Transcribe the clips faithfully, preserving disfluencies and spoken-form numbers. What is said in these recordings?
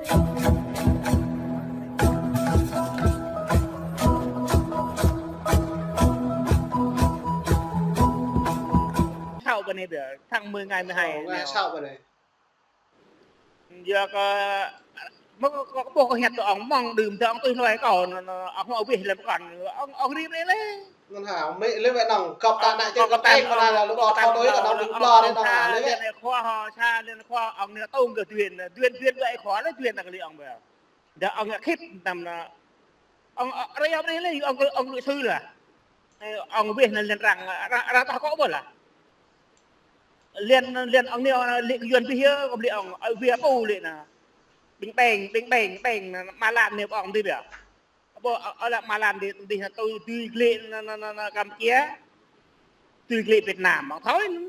Sáu bơ anai ƀiă, tháng mười ngày mười hai. Ơ, ngày nao. Sáu bơ anai. Yua kơ, mơ̆ kâo, kâo, kâo ƀuh kâo hiăp tơ ŏng mơ̆ng đưm tơ ŏng tui hloi kâo, nơ, nơ, ŏng hmâo weh lĕ pơkŏn, ŏng, ŏng rĭm anai lĕ. Năn hă, mơ̆ lĕ wĕ nong, kâo ta nă čơ kâo ta ĕng kơ nă lĕ kâo thâo đôč kơ nong đưm ƀlŏr anai nong hă, lĕ wĕ. Liên Ai Khua hă, sa Liên Ai Khua, ŏng anai tông kơ Duyên, Duyên, Duyên kơ Ai Khua lĕ Duyên nă kơ lĕ ŏng ƀiă. Dah ŏng ngă khĭt năm nă. Ŏng, ơ, ră anai lĕ, ŏng, ŏng, ŏng lĕ sư lah. Ơ, ŏng weh nă Liên arăng, arăng, arăng tah kâo ƀuh lah. Liên, Liên ŏng anai, ơ, lĕ kơ Yuan bih yơh, kâo lĕ ŏng, ơ, weh pô lĕ nă. Ƀing ƀeng, ƀing ƀeng, ƀeng nă, mă lan anai ƀơ̆ng dih ƀiă. Ƀơ, ơ, ơ, lă mă lan dih, dih nă tui, tui glĕ nă, nă, nă, nă Campuchia. Tui glĕ Việt Nam, ŏng thâo nă.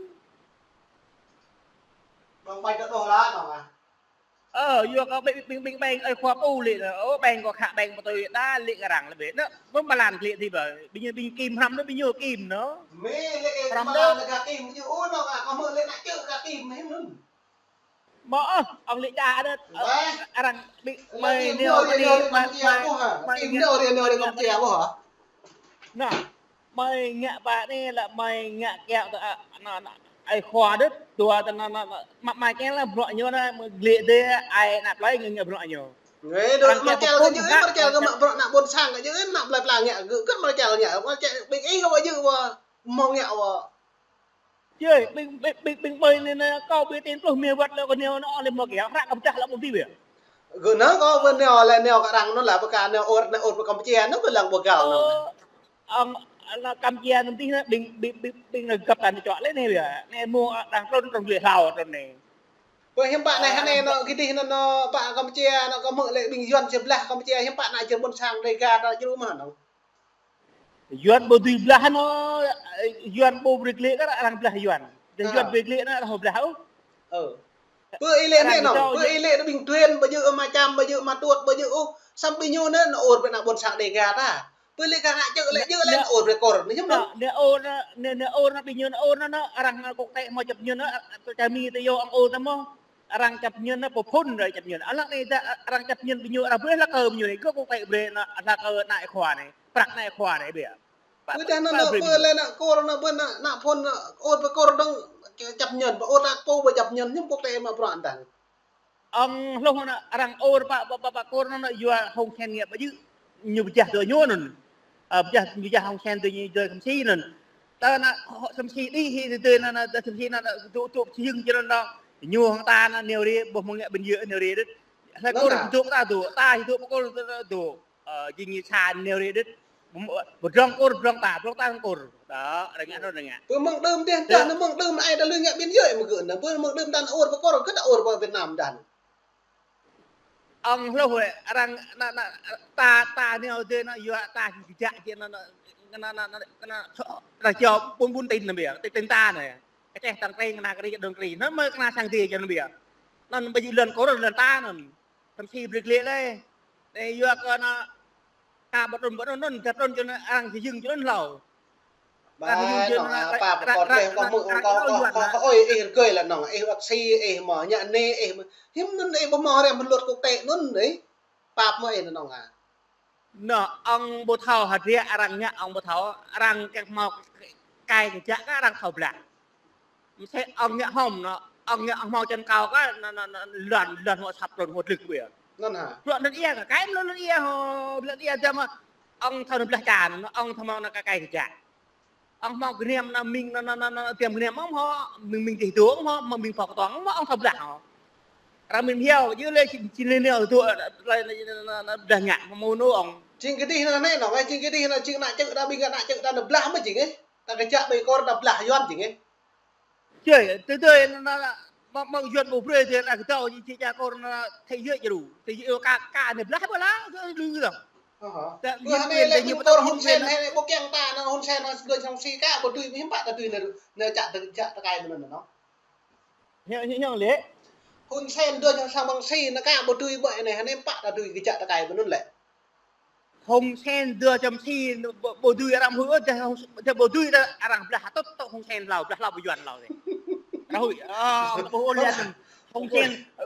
Ƀơ̆ng ƀañ tơ đôč lah, nong ah. Ơ, yua kơ ƀing, ƀing, ƀing, ƀing, ơi khua pô lĕ nă, ơ, ƀing kâo khă ƀing pơtui đa lĕ kơ arăng lĕ ƀiă. Nă, ƀơ̆ng mă lan glĕ dih ƀiă. Ƀing ñu ƀing kim hrăm nă, ƀing ñu kim nă. Mơ̆ lĕ kơ hrăm mă lan nă kơ kim, ƀing ñu ôh nong ah, kâo hmư̆ lĕ nă čơ kơ kim hĭ nŭn. Mơ̆, ơ, ŏng lĕ ča đôč, ơ, arăng ƀing, mơi neo kơ anai, mơi, mơi, mơi, mơi, kim neo ri, neo ri, kâo ƀiă ƀuh hă. Nă, mơi ngă pă anai lă mơi ngă kiaŏ tơ, a, nă, nă, ai khua đôč, dua tơ nă, nă, nă, mă, mă kiăng lă bruă ñu nă, mơi glĕ dih, ai nă plơi ngă, ngă bruă ñu. Ngă dô̆, arăng mă kiăng kơ pơpŭn ñu, hă, mă kiăng kơ mă bruă nă ƀôn sang kơ ñu, nă plơi pla ngă, gơ̆ kơ mă kiăng ngă, mă kiăng ƀing ih kơ ƀu djơ̆ ƀu, mơ̆ng ngă ƀu. Yơi, ƀing, ƀing, ƀing, ƀing mơi anai nă, kâo ƀing tin pluh mia wăt lĕ kơ neo nă, lĕ mơ̆ kiăng, hră kơ pơdah lă mơ̆ dih ƀiă. Gơ̆ nă kâo ƀu neo lĕ neo kơ arăng nŭn lah, pơkă neo ôr, neo ôr pơ Campuchia, nŭn ƀu lăng ƀu găl nŭn. Ơ, ŏng, nă Campuchia nŭn dih nă, ƀing, ƀing, ƀing, ƀing nă găp tăn čuă lĕ anai ƀiă. Anai mơ̆, ơ, đang trŭn, trŭn djuai hlâo trŭn anai. Ƀơi hiư̆m pă anai, ơ, hơnai nă, kơ dih nă, nă, pă Campuchia, nă kâo hmư̆ lĕ ƀing Yuan či blah Campuchia, hiư̆m pă nă jơ̆ ƀôn sang Dega ta jru mơ̆n nong. Yuan ƀu dưi blah nă, Yuan ƀu brơi glĕ kơ arăng blah Yuan. Dah Yuan brơi glĕ nă arăng blah ôh. Ơ. Ƀơi ih lĕ anai nong, ƀơi ih lĕ ƀing Duen, ƀu djơ̆ mă Čam, ƀu djơ̆ mă Tuôt, ƀu djơ̆ ôh. Samơ̆ ƀing ñu nă, nă ôr ƀơi nă ƀôn sang Dega ta. Ƀơi lĕ kơ ngă čơ lĕ, čơ lĕ nă ôr brơi kor, nă hiư̆m nă. Nă ôr nă, nă, nă ôr nă, ƀing ñu nă ôr nă, nă, arăng nă kŏk tĕ hmâo čăp ñu nă, ča mi tơ yô ŏng ôr tơ mơ̆. Arăng čăp ñu nă, pơphŭn arăng čăp ñu nă. Ală anai dah, arăng čăp ñu ƀing ñu, arăng brơi hlak kơ ƀing ñu anai, gơ̆ kŏk tĕ brơi nă, hlak kơ nă ai khua anai. Prăk nă ai khua anai ƀiă. Pă, ƀơi dah nă, pă nă, brơi ƀơi ñu. Lĕ nă kor nă, ƀơi nă, nă phŭn nă, ôr pơ kor dơ̆ng, čăp ñu, pă ôr nă pô ƀu čăp ñu, ñu kŏk tĕ mă bruă anŭn. Ŏng hloh nă, arăng ôr pă, pă, pă, pă kor nă, nă, yua Hun Sen ngă ƀu djơ̆, ñu pơjah dŏ ñu nŭn. Ơ, pơjah, pơjah Hun Sen dŏ ñu dŏ Sam Si nŭn. Tơ nă, Sam Si đih hĭ dŏ nă, nă, Sam Si nă, nă, dŏ, dŏ, či jing či nŭn nă. Ñu hăng ta nă, neo ri, ƀuh mơ̆ng ngă ƀing djơ̆ neo ri đôč. Hlơi kor či dŏ ta dŏ, ta či dŏ pơ kor dŏ, dŏ. Ơ, jing ñu sa neo ri đôč. Pơdrŏng kor, pơdrŏng ta, pơdrŏng ta kor. Dŏ, rơngă nŭn rơngă. Pơ mơ̆ng đưm dih, dah nă mơ̆ng đưm ai dah lui ngă ƀing djơ̆ mơ̆ gơ̆ nă. Pơ mơ̆ng đưm dah nă ôr pơ kor, gơ̆ dah ôr pơ Việt Nam dah nă. Ŏng hloh wĕ, arăng nă, nă, ta, ta neo dih nă, yua ta či kơjăp či nă, nă, nă, nă, nă, nă, čô ƀun ƀun tin nă ƀiă, tin, tin ta nă. Kơčeh tang kring, kơna kring, dơ̆ng kring. Nă mơi kơna sang dih či nă ƀiă. Nă ƀu djơ̆ lŏn kor, lŏn ta nŭn. Sam Si brơi glĕ lĕ. Anai yua kơ nă, ka ƀu trŭn, ƀu trŭn, nŭn, dah trŭn či nă, arăng či jing či nŭn hlâo. Arăng či jing či nŭn, nă, arăng, pă, arăng, pơkŏn arăng, teh, kâo hmư̆, arăng, kâo, arăng kâo, Yuan kâo, nă. Kâo ơi, ih rơgơi lah nong, ih wăt si, ih mơ̆, ngă anai, ih mơ̆. Hiư̆m nŭn, ih ƀu hmâo rem hơlŭt kŏk tĕ nŭn, ih. Pap mơ̆ ih nong ah. Nă, ŏng ƀu thâo hơdră arăng ngă, ŏng ƀu thâo, arăng kiăng hmâo kai kơjăp kơ arăng thâo blah. Mơsĕ ŏng ngă hom nă, ŏng ngă hmâo čăn kâo kơ nă, nă, nă, lŏn, lŏn hmâo săp lŏn hmâo dlưk ƀiă. Năn hă? Lŏn lŏn ia kơ kai lŏn lŏn ia hŏ, lŏn ia dah mơ̆ ŏng thâo nă blah ča nă, ŏng thâo hmâo nă kai kơjăp. Ŏng hmâo gơnam nă ming nă, nă, nă, nă, tiam gơnam ŏng hmâo, ming, ming dih dŏ ŏng hmâo, ming pŏk tŏng ŏng hmâo, ŏng thâo blah hŏ. Arăng mĭn hiao, yua lĕ či, či nao neo dŏ, lĕ, lĕ, nao, nao, nao blah ngă, mơ̆ mơ̆ nŭn ŏng. Jing kơ dih nă anai nong, ơ, jing kơ dih nă, jing nă čư̆, nă ƀing nă čư̆, nă blah mơ̆ jing, ơ. Ta kơjăp ƀơi kor ta blah Yuan jing, ơ. Čơi, tơdơi nă, nă, nă, mơ̆ng, mơ̆ng Yuan ƀu brơi dih, nă kơdâo jing či ča kor nă thê giới jru. Thê giới ka, ka nă blah ƀơi lah, kơ lư dong. Ơ hă. Ta, ƀơi Yuan, hơnai Yuan, lĕ ta ñu ƀing pơtô kor Hun Sen, Yuan. Hơnai lĕ ƀu kiăng ta nă Hun Sen, nă, gơ̆ Sam Si ka, ƀu dưi, hiư̆m pă ta dưi nă, nă čăp, čăp tơkai mơ̆ nŭn nă. Hiong, hiong, hiong lĕ. Hun Sen dŏ čang sang ƀăng si nă ka ƀu dưi ƀơi anai, hơnai pă ta dưi kơjăp tơkai mơ̆ nŭn lĕ. Hun Sen dŏ čang si ƀu, ƀu dưi arăng hui, ơ, dah, dah ƀu dưi dah arăng blah tŭt, tŭt Hun Sen hlâo, blah hlâo ƀu Yuan hlâo dih. Arăng hui, ơ, ƀu ôh liat nŭn. Hun Sen, ơ,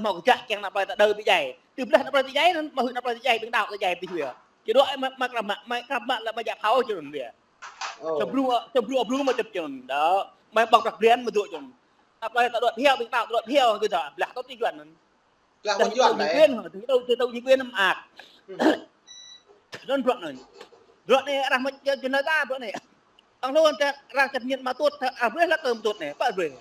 anŭn hmâo kơjăp kiăng ană plơi ta đơ ƀu djai. Tui blah ană plơi ta djai anŭn, mă hŭi ană plơi ta djai ƀing đaŏ ta djai ƀu djơ̆. Čơdŏ mă, mă krăp mă, mă krăp mă lĕ mă jak phao čơnŭn ƀiă. Ơ. Čơmbrŭ, čơmbrŭ, čơmbrŭ mă čăp čơnŭn. Đaŏ, mă ƀơ̆ng prăk blian mă dŏ čơnŭn. Ană plơi ta đuaĭ phiao, ƀing đaŏ ta đuaĭ phiao, kơ ta blah tŏ ti Yuan anŭn. Blah ƀôn Yuan tui đấy. Quyền hă, tui tui tui quyền mă ak. Anŭn bruă anŭn. Bruă anai arăng mă čơnŭn ta bruă anai. Ăng lu ta arăng čăp ñen mă tŭt, arăng brơi hlăk kơ mă tŭt anai, pă brơi.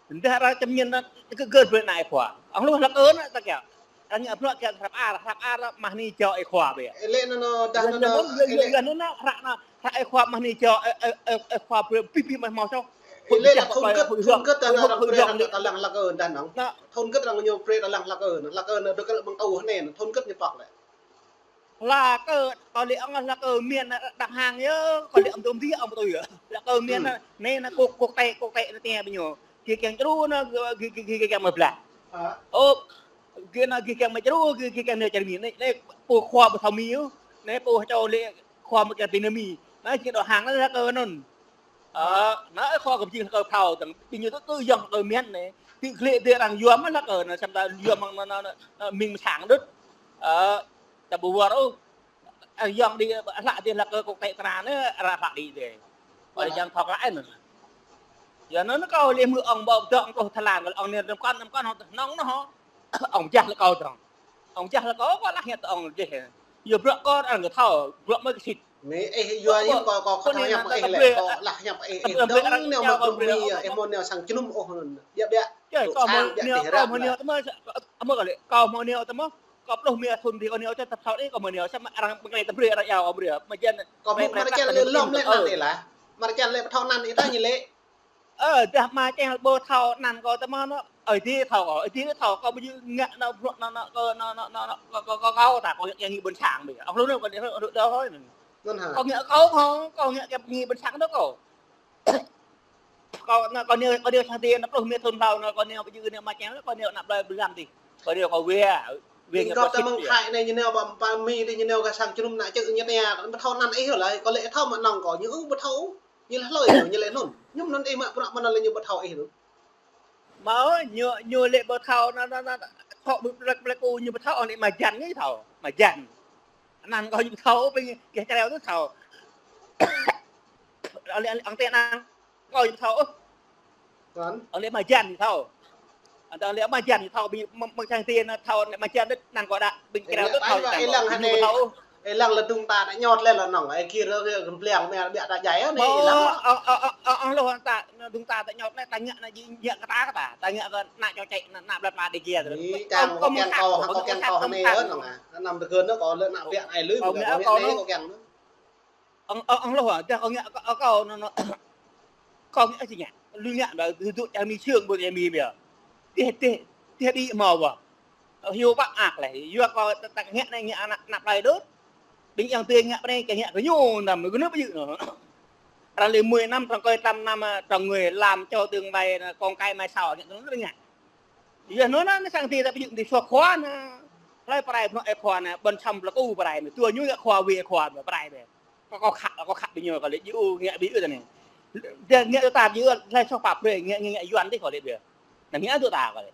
Tơdah arăng čăp ñen anŭn kơ gơ̆ brơi anai khua. Ăng lu hlăk kơ anŭn ta kiăng. Arăng ñă bruă kiăng hrăp ar, hrăp ar mah ni jao ai khua ƀiă. Ê lĕ anŭn, anŭn, dah anŭn, anŭn, anŭn, ê lĕ anŭn, anŭn, hrăp anŭn, hrăp ai khua mah ni jao, ê, ê, ê, ai khua brơi pi pi mah hmâo čoh. Ê lĕ anŭn thun gơ̆t, thun gơ̆t ta anŭn arăng brơi arăng ta lăng hlăk kơ dah anŭn. Anŭn. Thun gơ̆t arăng ñu brơi ta lăng hlăk kơ, hlăk kơ anŭn dŏ kơ ƀơ̆ng tŭ anai, thun gơ̆t ñu pŏk lĕ. Hlăk kơ, kâo lĕ ăng hlăk kơ miên đăng hang yơh, kâo lĕ ăng tôm dih ăng tui yơh. Hlăk kơ miên anai, anai kôk, kôk tĕ, kôk tĕ anai tĕ ƀing ñu. Gih kiăng čơru anŭn, gih, gih, gih, gih kiăng mă blah. Hă? Ơ, gih anŭn gih kiăng mă čơru, gih, gih kiăng nao čơru mi. Anai, anai pô khua ƀu thâo mi yơh. Anai pô čô lĕ khua mă kiăng pi nao mi. Anai gih đăng hang anai hlăk kơ anŭn. Ơ, anai khua kơ pơjing hlak kơ phao tơ̆ng, ƀing ñu tŭ kơ yŏng kơ mian anai. Tŭ glĕ dê arăng yua mă hlak kơ anai, samơ̆ ta yua mơ̆ng anai, anai, anai, ming mơsang đôč. Ơ, ta ƀu wơr ôh. Ơ, yŏng đĭ, hlak đĭ hlak kơ kŏk tĕ tơnah anai, arăng hlak đĭ dê. Ƀơi yang thŏk lăi anai. Yua anŭn kâo lĕ mơ̆ ŏng ƀô̆ dŏ ŏng kơ Thái Lan, ŏng anai năm kŏn, năm kŏn, hnong anŭn hŏ. Ŏng jah lĕ kâo tơ̆ng. Ŏng jah lĕ kâo, kâo lah hiăp tơ ŏng dêh. Yua bruă kâo arăng kơ thâo, bruă mơi kơ sĭt. Anai, ih yua yua kâo, kâo, kâo thâo hiăp ih lĕ, kâo lah hiăp ih, ih dŏng nao mă bruă mi, ih mơ̆ nao sang jơnum ôh anŭn. Biă biă. Yua kâo mơ̆ nao, kâo mơ̆ nao tơmơ̆, mơ̆ kâo lĕ, kâo mơ̆ nao tơmơ̆, kâo pluh mi thŭn dih kâo nao tơ thâo đĭ kâo mơ̆ nao, samơ̆ arăng pơnglai tơbrơi arăng iâu kâo brơi. Mơ̆ jăn, kâo mơ̆ mă čan lĕ lŏm lĕ anăn đê lah. Mă čan lĕ pơthâo anăn ih ta ñu lĕ. Ơ, dah mă čan ƀu thâo anăn kâo tơmơ̆ anŭn. Ơi dih thâo kâo, ơi dih thâo kâo mơ̆ yua ngă anŭn bruă anŭn, anŭn, kâo, anŭn, anŭn, anŭn, kâo, kâo, kâo, kâo, ta kâo ngă ngă ƀôn sang ƀơi. Ŏng lu anŭn kâo đĭ, đĭ, đĭ, đĭ. Anŭn hă? Kâo ngă kâo hŏ, kâo ngă kơ pơngi ƀôn sang đôč kâo. Kâo, anŭn kâo nao, kâo nao sang ti anŭn pluh mi thŭn hlâo anŭn kâo nao ƀu djơ̆ nao mă čan, kâo nao anăp blơi ƀơi lăm dih. Kâo nao kâo wai, wai ngă kâo sĭt. Ƀing gơ̆p tơ mơ̆ng Thái anai ñu nao ƀă pă mi dih ñu nao kơ sang jơnum ană čư̆ ñu nao, ƀu thâo anăn ih lơi, kâo lĕ thâo mă nŏng kâo, ñu ƀu thâo. Ñu lĕ hlơi ñu, ñu lĕ anŭn. Ñu anŭn ih mă bruă mơ̆n lĕ ñu ƀu thâo ih anŭn. Mơ̆, ñu, ñu lĕ ƀu thâo, anŭn, anŭn, anŭn, thâo ƀu plek, plek u ñu ƀu thâo, ŏng lĕ mă jăn ñu thâo, mă jăn. Anăn kâo ñu ƀu thâo, ƀing gah čreo tŭ thâo. Ŏng lĕ, ŏng tĕ anăn kâo ñu ƀu thâo. Ŏng lĕ mă jăn ñu thâo. Ŏng lĕ mă jăn ñu thâo, ƀing mơ̆ng, mơ̆ng sang ti anŭn thâo, lĕ mă jăn đôč anăn kâo đa, ƀing čreo tŭ thâo, ih lăng hơnai, ih lăng lĕ dŭng ta ta ñot lĕ lŏn nŏng, ih kir kơ kơ ƀlăng mă biă ta jai anai, ih lăng. Ơ, ơ, ơ, ơ, ơ, lu ta, dŭng ta ta ñot lĕ, ta ngă anai jing ngă kơ ta kơ ta, ta ngă kơ ană čô čĕ, ană, ană blai pla đĭ kiăng. Ih, kâo, kâo kiăng kâo, kâo kiăng kâo hơnai ơ nŏng ah. Anăm tơgơ̆n anŭn kâo lĕ ană biă anai lu, kâo ngă kâo anai, kâo kiăng anŭn. Ŏng, ŏng, ŏng lu ah, dah kâo ngă kâo, kâo anŭn, anŭn. Kâo ngă si ngă, lu ngă ƀă, dŏ dŏ čar mi sương ƀơi čar mi ƀiă. Tih, tih, tih đĭ hmâo ƀă. Hiu ƀă ak lĕ, yua kâo ta, ta ngă anai ngă ană, ană blai đôč. Ƀing yang tui ngă pơ anai, kơ ngă kơ ñu, anăm, kơ ñu ƀu djơ̆ anŭn. Arăng lĕ mười năm, trong kơi trăm năm, trong người làm cho tương lai, con cái mai sau, ngă kơ ñu ngă. Yua anŭn anai, anai sang ti ta ƀu djơ̆ ti sua khua anai. Hlơi pơrai pơnŏ ih khua anai, ƀôn sang plak u pơrai anai. Tui ñu ngă khua wai ih khua anai, pơrai anai. Kâo, kâo khă, kâo khă ƀing ñu, kâo lĕ djơ̆ ngă ƀu djơ̆ tơ anai. Dah ngă tui ta ƀu djơ̆, hlơi soh pap brơi, ngă, ngă, ngă Yuan dih kâo lĕ ƀiă. Anăm ngă tui ta kâo lĕ.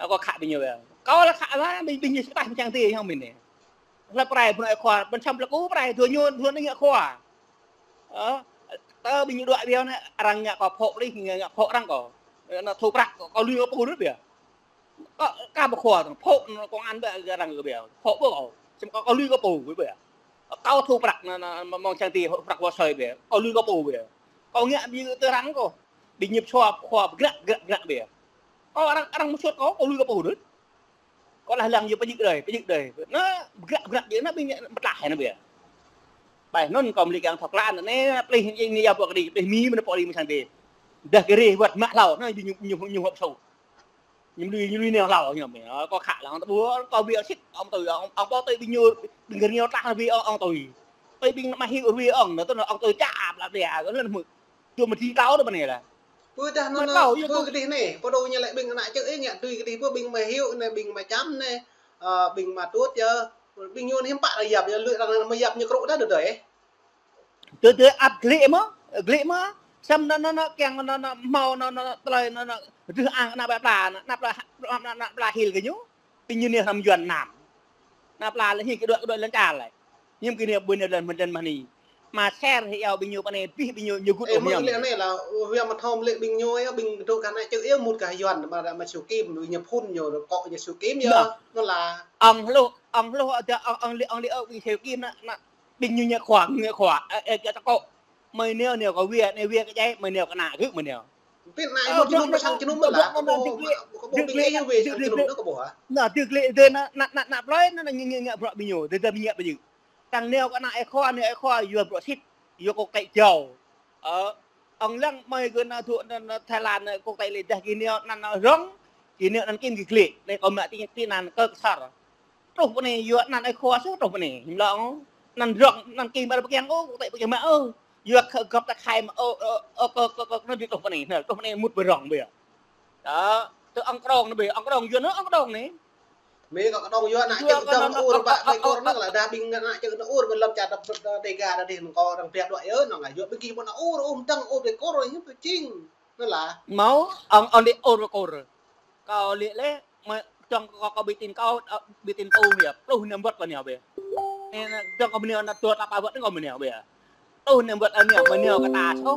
Kâo khă ƀing ñu ƀiă. Kâo lĕ khă lah, ƀing, ƀing ñu sĭt tah mơ̆ng sang ti hăng mĭn anai. Hlơi pơrai pơnŏ ih khua, ƀôn sang plak u pơrai, tui ñu, tui ñu ngă khua. Ơ, tơ ƀing ñu đuaĭ ƀiă anai, arăng ngă kâo phŏ lih, ngă, ngă phŏ arăng kâo. Anŭn thu prăk kâo, kâo lui kâo pô đôč ƀiă. Kâo, kâo ƀu khua tơ̆ng, phŏ anŭn kông an ƀiă arăng kơ ƀiă. Phŏ ƀu kâo, samơ̆ kâo, kâo lui kâo pô ƀiă. Kâo thu prăk anŭn, anŭn, mơ̆ng sang ti prăk wơ̆t sơi ƀiă. Kâo lui kâo pô ƀiă. Kâo ngă ƀiă tơ arăng kâo. Ƀing ñu pơsua khua pơgră, gră, gră ƀiă. Kâo arăng, arăng mơsut kâo, kâo lui kâo pô đôč. Kâo lah lăng yua pơjing đơi, pơjing đơi. Anŭn, pơgră, pơgră djơ̆ anŭn ƀing ñu pơtlaih anŭn ƀiă. Ƀai anŭn kâo mơ̆ lĕ kiăng thâo klă anŭn, anai, plih ñu, ñu yua pô kơđi, plih mi mơ̆n pô kơđi mơ̆ng sang ti. Dah kơ rih wơ̆t mă hlâo, anŭn ñu, ñu, ñu hŏp sô. Ñu lui, ñu lui nao hlâo ñu mơ̆n. Ơ, kâo khă lăng, ƀu, kâo ƀiă sĭt, ŏng tui, ŏng, ŏng kâo tui ƀing ñu, ƀing gơñu tah anŭn ƀiă ŏng, ŏng tui. Tui ƀing mă hiu ƀiă ŏng, anŭn tui ŏng tui ča, bla bla, anŭn mơ̆. Tui mơ̆ ti tao tơ pơ anai lah. Pơ dah anŭn, pơ kơdih anai, pơ dŏ ñu lĕ ƀing ană čư̆ ih ngă tui kơdih pơ ƀing mă hiu anai, ƀing mă čăm anai, ơ, ƀing mă tŭt yơh. Ƀing ñu anai hiư̆m pă arăng yap, yua lu arăng mă yap ñu krŭ dah đơđơi. Tui, tui ăt glĕ mơ̆, glĕ mơ̆. Samơ̆ anŭn, anŭn, anŭn, kiăng anŭn, anŭn, hmâo anŭn, anŭn, tơlơi anŭn, anŭn, rơh ang ană blai pla, ană pla, ană pla hil kơ ñu. Ƀing ñu anai hrăm Yuan anăm. Ană pla lĕ hiư̆m kơ đuaĭ, kơ đuaĭ lŏn čar lĕ. Hiư̆m kơ anai ƀơi anai lŏn mơ̆n lŏn mơ̆n anai. Mă ser hĭ iâu ƀing ñu pơ anai, abih ƀing ñu, ñu gŭt ôh ñu. Lĕ anai lah, wia mă thom lĕ ƀing ñu yơh, ƀing dŏ gah ană čư̆ yơh, mŭt gah Yuan, mă, mă Siu Kim, ñu phun ñu, kŏ ñu Siu Kim yơh. Anŭn lah. Ŏng hluh, ŏng hluh, dah ŏng, ŏng lĕ, ŏng lĕ, ơ, ƀing Siu Kim anŭn, anŭn, ƀing ñu ngă khua, ngă khua, ơ, ơ, kơ ta kŏ. Mơi nao, nao kơ wia, nao wia kơ djai, mơi nao kơ ană gơ̆ mơi nao. Pĭt ană ih ƀu jơnum pơ sang jơnum mơ̆n lah, kơ ƀu, kơ ƀu ƀing ih wia sang jơnum anŭn kơ ƀu hă? Anŭn, tơlơi, tơlơi anŭn, anŭn, anŭn, anŭn plơi anŭn, anŭn ngă, ngă, ngă bruă ƀing ñu. Tơlơi tơlơi ngă ƀing ñu. Tơ̆ng nao kơ ană ih khua, ană ih khua, yua bruă sĭt, yua kŏk tĕ jâo. Ơ, ŏng lăng mơi gơ̆ anŭn tŭ anŭn, anŭn Thái Lan anŭn kŏk tĕ lĕ dah gih nao anŭn, anŭn rŏng, gih nao anŭn kim gih glĕ. Anai kâo mă tĭng, tĭng anŭn kơ kơsăr. Truh pơ anai, yua anăn ih khua sĭt truh pơ anai. Hiư̆m lŏ, anăn rŏng, anăn kim ƀu pơkiăng ôh, kŏk tĕ pơkiăng mă ôh. Yua kơ gơ̆p ta khai mă ôh, ôh, ôh, kơ, kơ, kơ, anŭn truh pơ anai, anŭn truh pơ anai mŭt ƀơi rŏng ƀiă. Ơ, tơ ŏng krong anai ƀiă, ŏng krong yua anŭn ŏng krong anai. Mĭ kâo kơdŏng yua ană čư̆ dơ̆ng ur ƀă ƀai kôr anŭn lah, dah ƀing ană čư̆ anŭn ur, ƀơi lăm čar Dega ră anai anŭn kâo arăng pơhiăp đuaĭ yơh anŭn lah, yua ƀing gih ƀu anŭn ur, ur mơdơ̆ng ur ƀai kôr yơh pơjing. Anŭn lah. Hmâo, ong ong đĭ ur ƀai kôr. Kâo lĕ lĕ, mă, čang kâo kâo ƀu tin kâo, ơ, ƀu tin tŭ yơh, pluh năm wơ̆t lah anai ƀĕ. Anai, čang kâo mơnai anŭn dua tla pă wơ̆t anŭn kâo mơnai ƀĕ. Tŭ anai wơ̆t anai, mơnai kơ ta sô.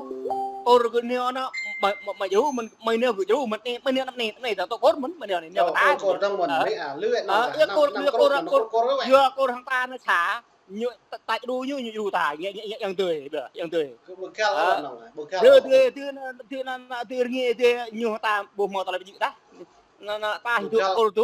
Ur kơ anai anŭn, mă, mă, mă jru, mơ̆n, mơnai kơ jru, mơ̆n anai, mơnai anŭn anai, anai dang tŭ kôr mơ̆n, mơnai anai kơ ta. Ur kôr dơ̆ng mơ̆n, mĭ a, lui anŭn, yua kôr, yua kôr, yua kôr hăng ta anŭn sa. Ñu, ta, ta jru ñu, ñu jru ta, ñu, ñu, ñu, yang tui, ƀĕ, yang tui. Ƀu găl anŭn, ƀu găl. Tui, tui, tui, tui, tui, tui, ñu ta ƀu hmâo tơlơi pơjing ta. Anŭn, anŭn, ta hidup kôr tŭ.